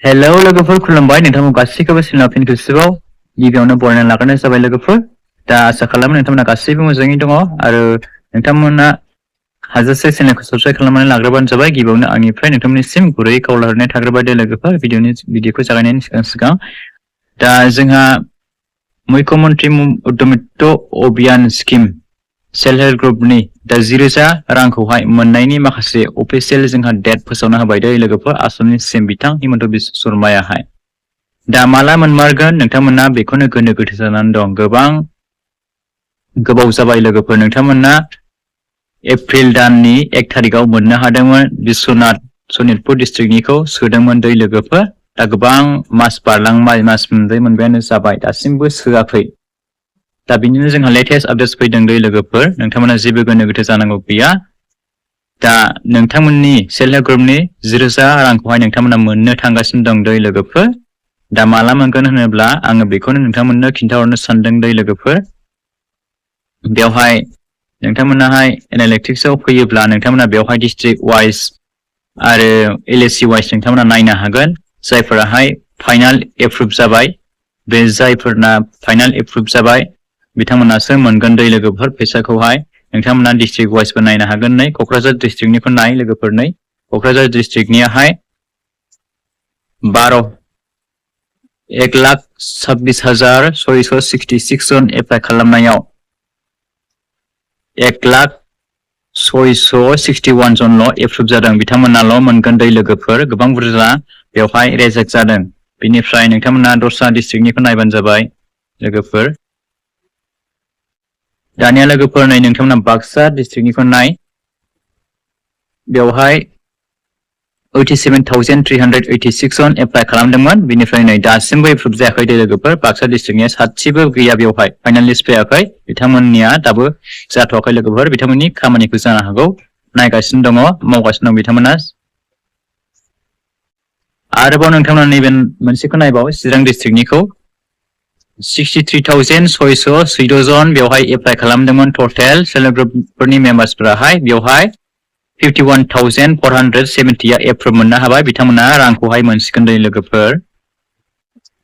Hello लोगोफोर खुलुमबाय नोंथांमोन गासैखौबो सिनेल फिन खेबसेबाव गिबियावनो बरायना लाग्रोनाय जाबाय लोगोफोर दा आसा खालामो नोंथांमोना गासैबो मोजाङै दङ आरो नोंथांमोना हाजासे चेनेलखौ साबस्क्राइब खालामनानै लाग्रोबानो जाबाय गिबियावनो आंनिफ्राय नोंथांमोननिसिम गुरै खावला हरनाय थाग्रोबाय दे लोगोफोर भिडिअखौ जागायनायनि सिगां दा जोंहा मुख्यमन्त्रि उद्यमित्व अभियान स्किम सेल्फ हेल्प ग्रुपनि दा 10,000 रांखौहाय मोननायनि माखासे अफिसियेल जोंहा डेट फोसावना होबाय दे लोगोफोर आसामनि सिएम बिथां हिमन्त बिश्व शर्मायाहाय दा माला मोनमारगोन नोंथांमोना बेखौनो गोनो गोथो जानानै दं गोबाव जाबाय लोगोफोर नोंथांमोना एप्रिल दाननि 1 तारिखआव मोननो हादोंमोन बिश्वनाथ सनितपुर डिस्ट्रिक्टनिखौ सोदोंमोन दै लोगोफोर दा गोबां मास बारलांबाय मास मोनब्रै मोनबायानो जाबाय दासिमबो सोआखै दा बिनिनो जोंहा लेटेस्ट आपडेट्स फैदों दै लोगोफोर नोंथांमोना जेबो गोनो गोथो जानांगौ गैया दा नोंथांमोननि सेल्फ हेल्प ग्रुपनि 10,000 रांखौहाय नोंथांमोना मोननो थांगासिनो दं दै लोगोफोर दा माला मोनगोन होनोब्ला आङो बेखौनो नोंथांमोननो खिन्थाहरनो सानदों दै लोगोफोर बेवहाय नोंथांमोनाहाय एनालिटिक्सआव फैयोब्ला नोंथांमोना बेवहाय डिस्ट्रिक्ट वाइज आरो एलएसि वाइज नोंथांमोना नायनो हागोन जायफोराहाय फाइनाल एप्रुभ जाबाय बे जायफोरना फाइनाल एप्रुभ जाबाय बिथांमोनासो मोनगोन दै लोगोफोर फैसाखौहाय नोंथांमोना डिस्ट्रिक्ट वाइजबो नायनो हागोन नै क'क्राझार डिस्ट्रिक्टनिखौ नाय लोगोफोर नै क'क्राझार डिस्ट्रिक्टनियाहाय 1,26,666 जन एप्लाइ खालामनायाव 1,06,61 जनल' एप्रुभ जादों बिथांमोनाल' मोनगोन दै लोगोफोर गोबां बुरजा बेवहाय रेजेक्ट जादों बिनिफ्राय नोंथांमोना दस्रा डिस्ट्रिक्टनिखौ नायबानो जाबाय लोगोफोर दानिया लोगोफोर नै नोंथांमोना बाक्सा डिस्ट्रिक्टनिखौ नाय बेवहाय 87,386 जन एप्लाइ खालामदोंमोन बिनिफ्राय नै दासिमबो एप्रुभ जायाखै दै लोगोफोर बाक्सा डिस्ट्रिक्टनिया सासेबो गैया बेवहाय फाइनाल लिस्ट फैयाखै बिथांमोननिया दाबो जाथ'वाखै लोगोफोर बिथांमोननि खामानिखौ जानो हागौ नायगासिनो दङ मावगासिनो दं बिथांमोना आरोबाव नोंथांमोना नैबे मोनसेखौ नायबाव चिरां डिस्ट्रिक्टनिखौ 63,606 जन बेवहाय एप्लाइ खालामदोंमोन टटेल सेल्फ हेल्प ग्रुपफोरनि मेम्बार्सफोराहाय बेवहाय 51,470 एप्रुभ मोननो हाबाय बिथांमोना रांखौहाय मोनसिगोन दै लोगोफोर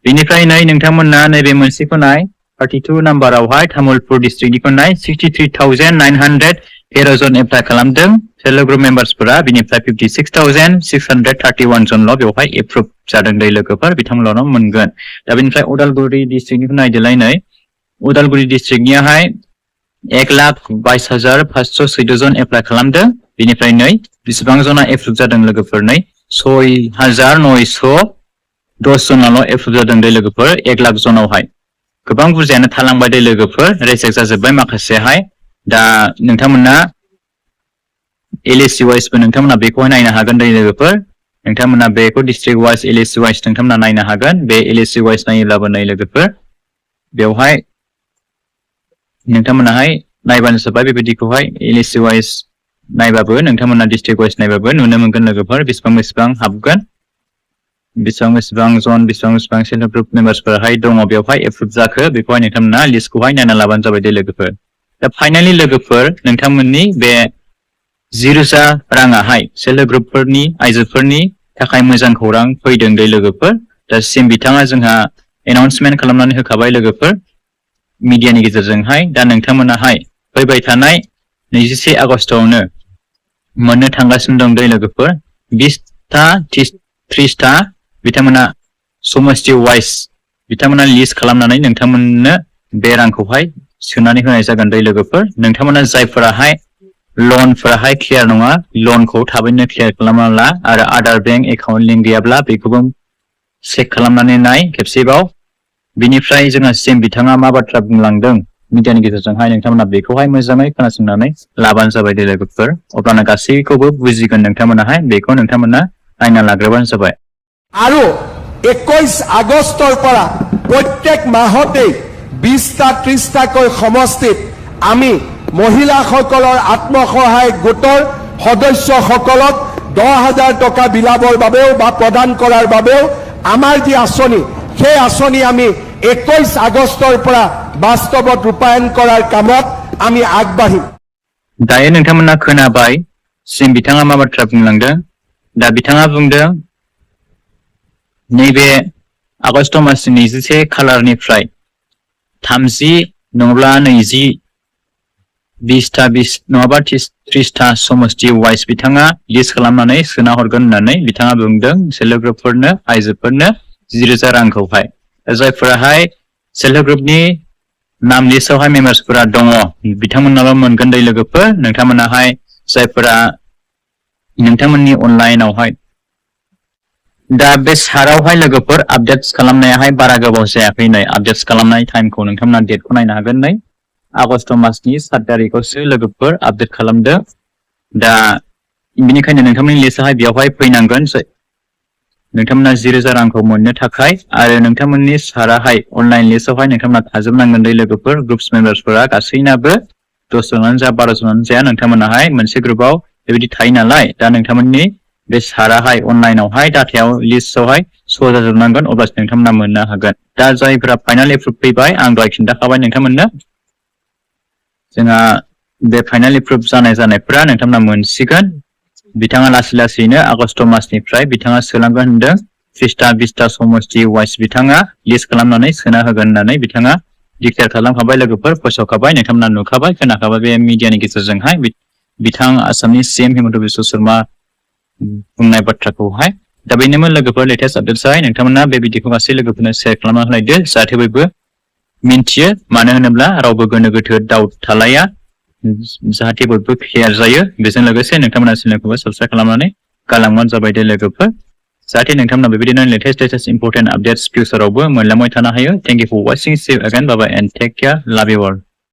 बिनिफ्राय नै नोंथांमोना नैबे मोनसेखौ नाय 32 नाम्बारावहाय तामुलपुर डिस्ट्रिक्टनिखौ नाय 63,913 जन एप्लाइ खालामदों सेल्फ हेल्प ग्रुप मेम्बार्सफोरा बिनिफ्राय 56,631 जनल' बेवहाय एप्रुभ जादों दै लोगोफोर बिथांमोनल' मोनगोन दा बेनिफ्राय उदालगुरि डिस्ट्रिक्टनिखौ नायदोलाय नै उदालगुरि डिस्ट्रिक्टनियाहाय 1,22,514 जन एप्लाइ खालामदों बिनिफ्राय नै बेसेबां जना एप्रुभ जादों लोगोफोर नै 6,910 जनाल' एप्रुभ जादों दै लोगोफोर 1 लाख जनावहाय गोबां बुरजायानो थालांबाय दै लोगोफोर रेजेक्ट जाजोब्बाय माखासेहाय दा नोंथांमोना एलएसि वाइजबो नोंथांमोना बेखौहाय नायनो हागोन दै लोगोफोर नोंथांमोना बेखौ डिस्ट्रिक्ट वाइज एलएसि वाइज नोंथांमोना नायनो हागोन बे एलएसि वाइज नायोब्लाबो नै लोगोफोर बेवहाय नोंथांमोनाहाय नायबानो जाबाय बेबायदिखौहाय एलएसि वाइज नायबाबो नोंथांमोना डिस्ट्रिक्ट वाइज नायबाबो नुनो मोनगोन लोगोफोर बेसेबां हाबगोन बेसेबां जन बेसेबां सेल्फ हेल्प ग्रुप मेम्बार्सफोराहाय दङ बेवहाय एप्रुभ जाखो बेखौहाय नोंथांमोना लिस्टखौहाय नायना लाबानो जाबाय दे लोगोफोर दा फाइनालि लोगोफोर नोंथांमोननि बे 10,000 राङाहाय सेल्फ हेल्प ग्रुपफोरनि आइजोफोरनि थाखाय मोजां खौरां फैदों दै लोगोफोर दा सिएम बिथाङा जोंहा एनाउन्समेन्ट खालामनानै होखाबाय लोगोफोर मिडियानि गेजेरजोंहाय दा नोंथांमोनाहाय फैबाय थानाय 21 आगस्टआवनो मोननो थांगासिनो दं दै लोगोफोर 20टा 30टा बिथांमोना समस्ति वाइज बिथांमोना लिस्ट खालामनानै नोंथांमोननो बे रांखौहाय सोनानै होनाय जागोन दै लोगोफोर नोंथांमोना जायफोराहाय लनफोराहाय क्लियार नङा लनखौ थाबैनो क्लियार खालामना ला आरो आदार बेंक एकाउन्ट लिंक गैयाब्ला बेखौबो चेक खालामनानै नाय खेबसेबाव बिनिफ्राय जोंहा सिएम बिथाङा मा बाथ्रा बुंलांदों मिडियानि गेजेरजोंहाय नोंथांमोना बेखौहाय मोजाङै खोनासंनानै लाबानो जाबाय दै लोगोफोर अब्लानो गासैखौबो बुजिगोन नोंथांमोनाहाय बेखौ नोंथांमोना नायना लाग्रोबानो जाबाय আৰু 21 আগষ্টৰ পৰা প্ৰত্যেক মাহতে 20টা 30টাকৈ সমষ্টিত আমি মহিলাসকলৰ আত্মসহায়ক গোটৰ সদস্যসকলক 10,000 টকা বিলাবৰ বাবেও বা প্ৰদান কৰাৰ বাবেও আমাৰ যি আঁচনি সেই আঁচনি আমি 21 আগষ্টৰ পৰা বাস্তৱত ৰূপায়ণ কৰাৰ কামত আমি আগবাঢ়িম दायो नोंथांमोना खोनाबाय सिएम बिथाङा मा बाथ्रा बुंलांदों दा बिथाङा बुंदों नैबे आगष्ट मासनि 21 खालारनिफ्राय 30 नङाब्ला 20 20टा 20 नङाबा 30टा समस्ति वाइस बिथाङा लिस्ट खालामनानै सोना हरगोन होननानै बिथाङा बुंदों सेल्फ हेल्प ग्रुपफोरनो आइजोफोरनो 10,000 रांखौहाय जायफोराहाय सेल्फ हेल्प ग्रुपनि नाम लिस्टआवहाय मेम्बार्सफोरा दङ बिथांमोनाबो मोनगोन दै लोगोफोर नोंथांमोनाहाय जायफोरा नोंथांमोननि अनलाइनआवहाय दा बे सारावहाय लोगोफोर आपडेट्स खालामनायाहाय बारा गोबाव जायाखै नै आपडेट्स खालामनाय टाइमखौ नोंथांमोना डेटखौ नायनो हागोन नै आगष्ट मासनि 7 तारिखआवसो लोगोफोर आपडेट खालामदों दा बेनिखायनो नोंथांमोननि लिस्टआहाय बेयावहाय फैनांगोन नोंथांमोना 10,000 रांखौ मोननो थाखाय आरो नोंथांमोननि साराहाय अनलाइन लिस्टआवहाय नोंथांमोना थाजोबनांगोन दै लोगोफोर ग्रुप्स मेम्बार्सफोरा गासैनाबो 10 जनानो जा 12 जनानो जाया नोंथांमोनाहाय मोनसे ग्रुपआव बेबायदि थायो नालाय दा नोंथांमोननि बे साराहाय अनलाइनआवहाय डाटायाव लिस्टआवहाय शो जाजोबनांगोन अब्लासो नोंथांमोना मोननो हागोन दा जायफोरा फाइनाल एप्रुभ फैबाय आं दहाय खिन्थाखाबाय नोंथांमोननो जोंहा बे फाइनाल एप्रुभ जानायफोरा नोंथांमोना मोनसिगोन बिथाङा लासैनो आगष्ट मासनिफ्राय बिथाङा सोलांगोन होनदों 30टा 20टा समस्ति वाइस बिथाङा लिस्ट खालामनानै सोना होगोन होननानै बिथाङा डिक्लेयार खालामखाबाय लोगोफोर फोसावखाबाय नोंथांमोना नुखाबाय खोनाखाबाय बे मिडियानि गेजेरजोंहाय बिथां आसामनि सीएम हिमन्त बिश्व शर्मा बुंनाय बाथ्राखौहाय दा बेनोमोन लोगोफोर लेटेस्ट आपडेट्सआहाय नोंथांमोना बे भिडिअखौ गासै लोगोफोरनो शेयार खालामना होलायदो जाहाथे बयबो मिन्थियो मानो होनोब्ला रावबो गोनो गोथो डाउट थालाया जाहाथे बयबो क्लियार जायो बेजों लोगोसे नोंथांमोना चेनेलखौबो साबस्क्राइब खालामनानै गालांबानो जाबाय दे लोगोफोर जाहाथे नोंथांमोना बेबायदिनो लेटेस्ट इम्पोर्टेन्ट आपडेट्स फिउचारावबो मोनलांबाय थानो हायो thank you for watching see you again bye bye and take care love you all